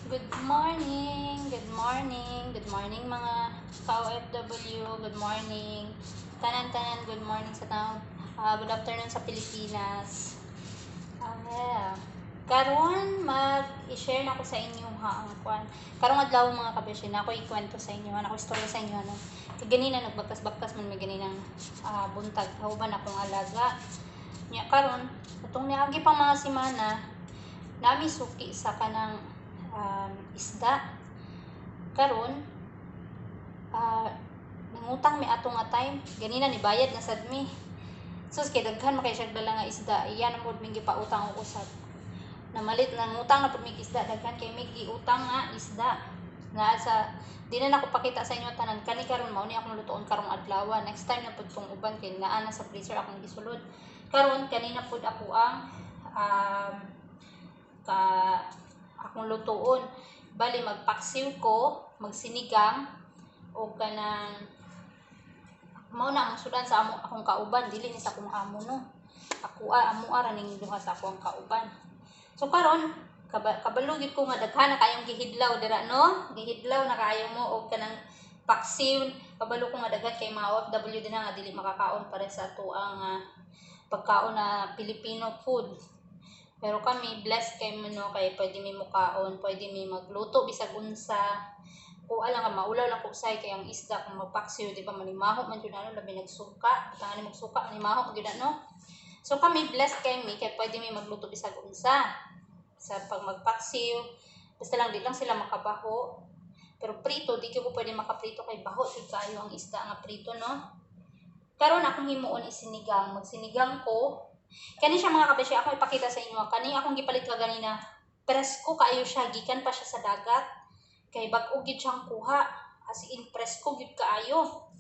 Good morning, good morning, good morning, mga ka-OFW, good morning. Tanan-tanan, good morning sa tao. Good afternoon sa Pilipinas. Yeah. Karon mag-i-share na ko sa inyo ha ang kwan. Karong adlaw, mga kabeshi, na ako ikwento sa inyo, na ako istorya sa inyo ano. Kay ganina nagbagkas-bagkas man may ganinang buntag kauban akong alaga. Nya karon atong niagi pang mga semana nami suki sa kanang isda. Karon nangutang mi ato nga time, ganina ni bayad na sad mi. Sus, kay daghan man kay siya dala nga isda, iya na pod ming gipautang og usab. Namalit nangutang na pud mig isda, daghan kay mig giutang nga isda. Naa sa di na nako pakita sa inyo tanan. Kani karon mao ni akong lutoon karong adlaw. Next time na pud tong uban kay naa na sa freezer akong gisulod. Karon kanina pud ako ang ka akong lutoon. Bali magpaksiw ko, magsinigang og kanang mao na ang sudan sa amo akong kauban, dili ni sa akong amo, no. Ako amo ra ning duha sa akong kauban. So karon kabalo gyud ko nga daghan na kayong gihidlaw dira, no? Gihidlaw na kaayo mo og kanang paksiw. Kabalo ko nga daghan kay mga OFW din nga dili makakaon para sa atoang pagkaon na Filipino food. Pero kami blessed kay mo, no, kay pwede mi mukaon, pwede mi magluto bisag unsa. Kuha lang ka, maulaw lang ko usay kay ang isda kung magpaksiw, di ba, manimaho man jud ano, labi nagsuka, tangan ni magsuka, manimaho gyud ano. So kami blessed kay mi kay pwede mi magluto bisag unsa. Sa pag magpaksiw, basta lang di lang sila makabaho. Pero prito, di ko pwede makaprito kay baho jud kaayo ang isda nga prito, no. Karon akong himuon is sinigang, magsinigang ko. Kani siya, mga kabeshi, ako ipakita sa inyo. Kani akong gipalit ka ganina. Presko kaayo siya, gikan pa siya sa dagat. Kay bag-o gyud siyang kuha. As in presko gyud kaayo.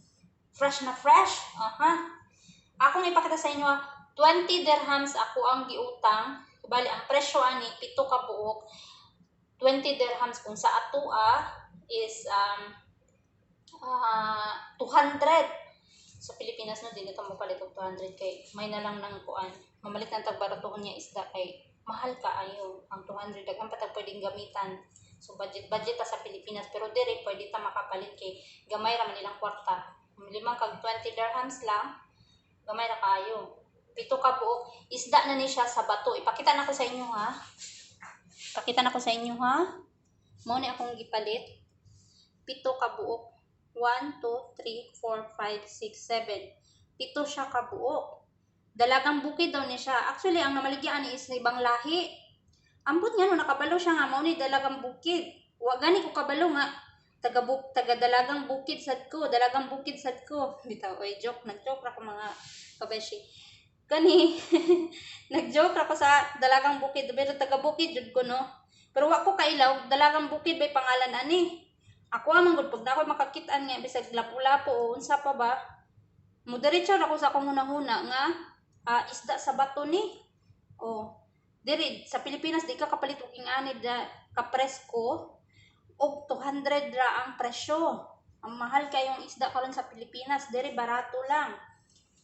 Fresh na fresh. Aha. Akong ipakita sa inyo, 20 dirhams ako ang giutang. Bali ang presyo ani 7 ka buok. 20 dirhams kung sa atoa is 200 sa Pilipinas, no. Dili ta mopalit og 200 kay may na lang nang kuan. Mamalit nang tag baratohon niya isda kay mahal kaayo ang 200, daghan pa tag pwedeng gamitan. So budget budget ta sa Pilipinas, pero diri pwede ta makapalit kay gamay ra man ilang kwarta. Limang kag 20 dirhams lang, gamay ra kaayo. 7 ka buok, isda na ni siya sa bato. Ipakita na ko sa inyo ha. Pakita na ko sa inyo ha. Mao ni akong gipalit. 7 ka buok. 1, 2, 3, 4, 5, 6, 7. 7 siya ka buok. Dalagang bukid daw ni siya. Actually, ang namaligya ani is ibang lahi. Ambot nga no, nakabalo siya nga mao ni dalagang bukid. Wa gani ko kabalo nga taga dalagang bukid sad ko, dalagang bukid sad ko. Bitaw oy, joke, nag-joke ra ko, mga kabeshi. Kani nag-joke ra ko sa dalagang bukid, pero taga bukid jud ko, no. Pero wa ko kailaw dalagang bukid bay pangalan ani. Ako amang gud pag na ako makakit-an nga bisag lapu-lapo o unsa pa ba, mudiretso ra ko sa akong hunahuna nga isda sa bato ni. Oh, diri sa Pilipinas di ka kapalit og ingani da kapresko og 200 ra ang presyo. Ang mahal kayong isda karon sa Pilipinas, diri barato lang.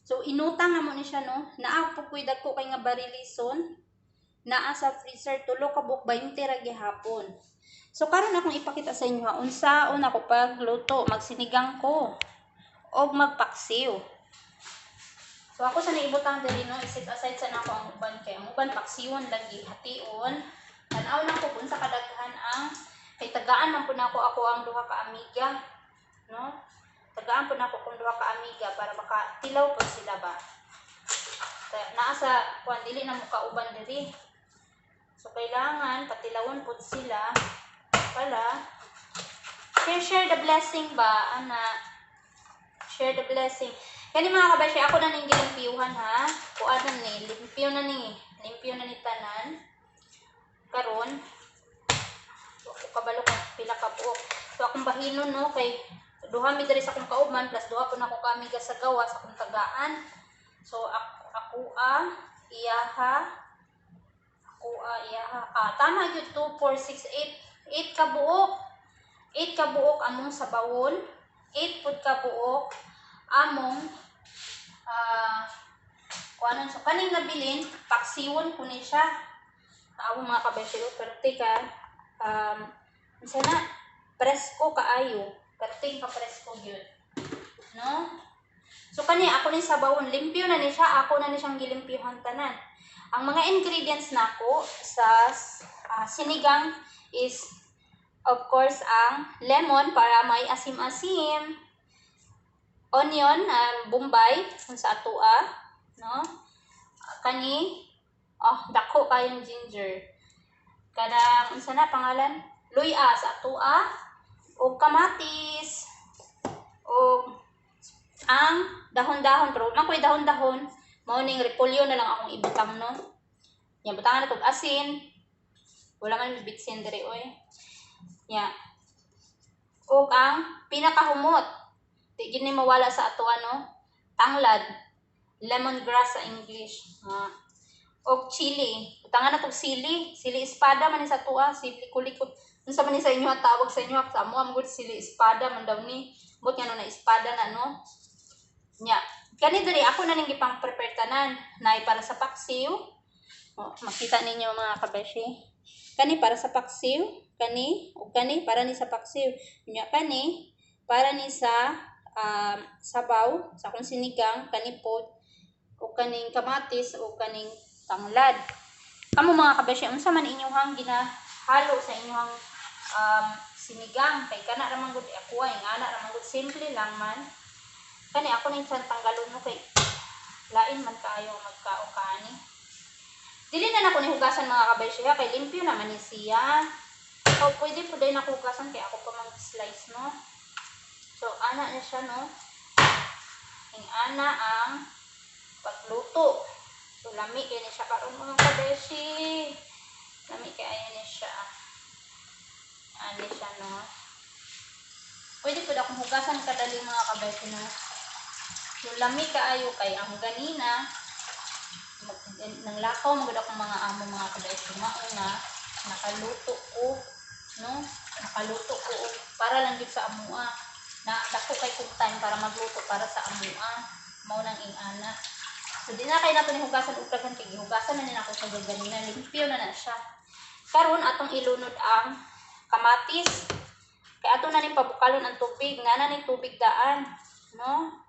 So inutang nga mo ni siya, no. Naa po koy dagko kay nga barilison. Naa sa freezer, 3 ka buok, 20 ra gihapon. So karon akong ipakita sa inyo ha, unsaon ako pagluto, magsinigang ko og magpaksiw. So ako sa naibutang diri, no, iset aside sa nako ang uban kay ang uban paksiwon lagi, hation. Tan-aw lang ko kung sa kadaghan ang kay tagaan man pud nako ako ang duha ka amiga, no? Tagaan pud nako kung duha ka amiga para maka tilaw pud sila ba. Naa sa kuan, dili na mo kauban diri. So kailangan patilawon pud sila pala. Share share the blessing ba, ana. Share the blessing. Kani, mga kabeshi, ako na ning gilimpyuhan ha. Kuan na ni, limpyo na ni. Limpyo na ni tanan. Karon, ako kabalo kung pila ka buok. So akong bahinon, no, kay duha mi diri sa akong kauban plus duha pud nako ka amiga sa gawas akong tagaan. So ako a iyaha, ako a iyaha. Tama gyud, 2 4 6 8. 8 ka buok. 8 ka buok among sabawon. 8 pud ka buok among kuanon. So kaning nabilin, paksiwon ko ni siya. Amo, mga kabeshi, pero tika Unsa na? Presko kaayo. Perting ka presko gyud. No? So kani ako ni sabawon, limpyo na ni siya, ako na ni siyang gilimpyuhan tanan. Ang mga ingredients nako sa sinigang is, of course, ang lemon para may asim-asim, onion, bombay kung sa atoa, no? Kani, oh, dako kayong ginger. Kanang unsa na pangalan? Luya sa atoa og kamatis og ang dahon-dahon, pero man ko'y dahon-dahon, mao ning repolyo na lang akong ibutang, no. Nya butangan na og asin. Wala man bitsin diri, oy. Nya. Ug ang pinakahumot, di gid ni mawala sa ato, ano, tanglad, lemongrass sa English. Ah. Og chili. Butangan na tog sili, sili espada man ni sa atoa, sili kulikot. Unsa man ni sa inyo ang tawag sa inyo? Sa amo man gud sili espada man daw ni. But ngano na espada na, no? Nya, kani diri ako na ning gipang prepare tanan, nay para sa paksiw. Oh, makita ninyo, mga kabeshi. Kani para sa paksiw, kani ug kani para ni sa paksiw. Nya kani para ni sa sabaw sa akong sinigang, kani pod ug kaning kamatis ug kaning tanglad. Kamo, mga kabeshi, unsa man inyong ginahalo sa inyong sinigang? Kay kana ra man gud ako ay ngana ra man gud, simple lang man. Kani ako ning siyang tanggalon, no, kay lain man kaayo magkaon kaani. Dili na nako ni hugasan, mga kabeshi, ha, kay limpyo naman ni siya. O pwede po din ako hugasan kay ako pa mang slice, no. So ana na siya, no. Ing ana ang pagluto. So lami kay ni siya karon, mga kabeshi. Lami kay ayo ni siya. Ani siya, no. Pwede po akong hugasan kadali, mga kabeshi, no. So lami kaayo kay ang ganina mag, nang lakaw magud akong mga amo, mga kabeshi, mao nga nakaluto ko, no, nakaluto ko og para lang gyud sa amoa na dako kay kog time para magluto para sa amoa, mao nang ing-ana. So di na kay nato ni hugasan og daghan kay gihugasan na ni nako sa ganina, limpyo na na siya. Karon atong ilunod ang kamatis kay ato na ning pabukalon ang tubig, nana ni tubig daan, no,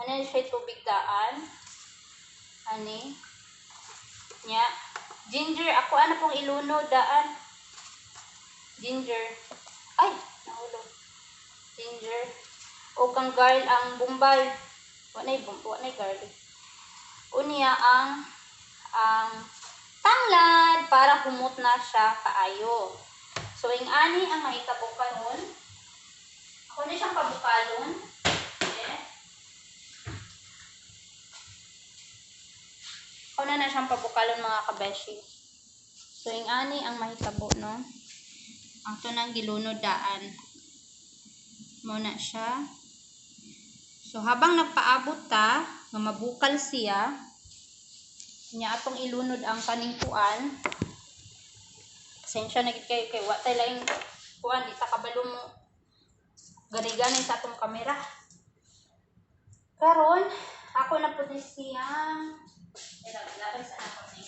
ana ni siya tubig daan ani. Nya ginger, ako ana pong ilunod daan ginger. Ay, nahulog ginger. O kang ang bombay, wa nay garlic. Unya ang tanglad para humot na siya kaayo. So ing ani ang mahitabo karon, ako na siyang pabukalon. Okay. Ako na na siyang pabukalon, mga kabeshi. So ing ani ang mahitabo, no. Ang tunang gilunod daan mo na siya. So habang nagpaabot ta nga mabukal siya, nya atong ilunod ang kaning kuan. Pasensya na gid kayo kay wa tay laing kuan, di ta kabalo mo gani-gani sa atong kamera. Karon ako na pud ni siyang lakay sa ako ni.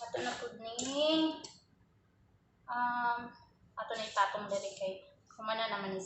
Ato na pud ning ato na ipatong diri kay kumana naman ni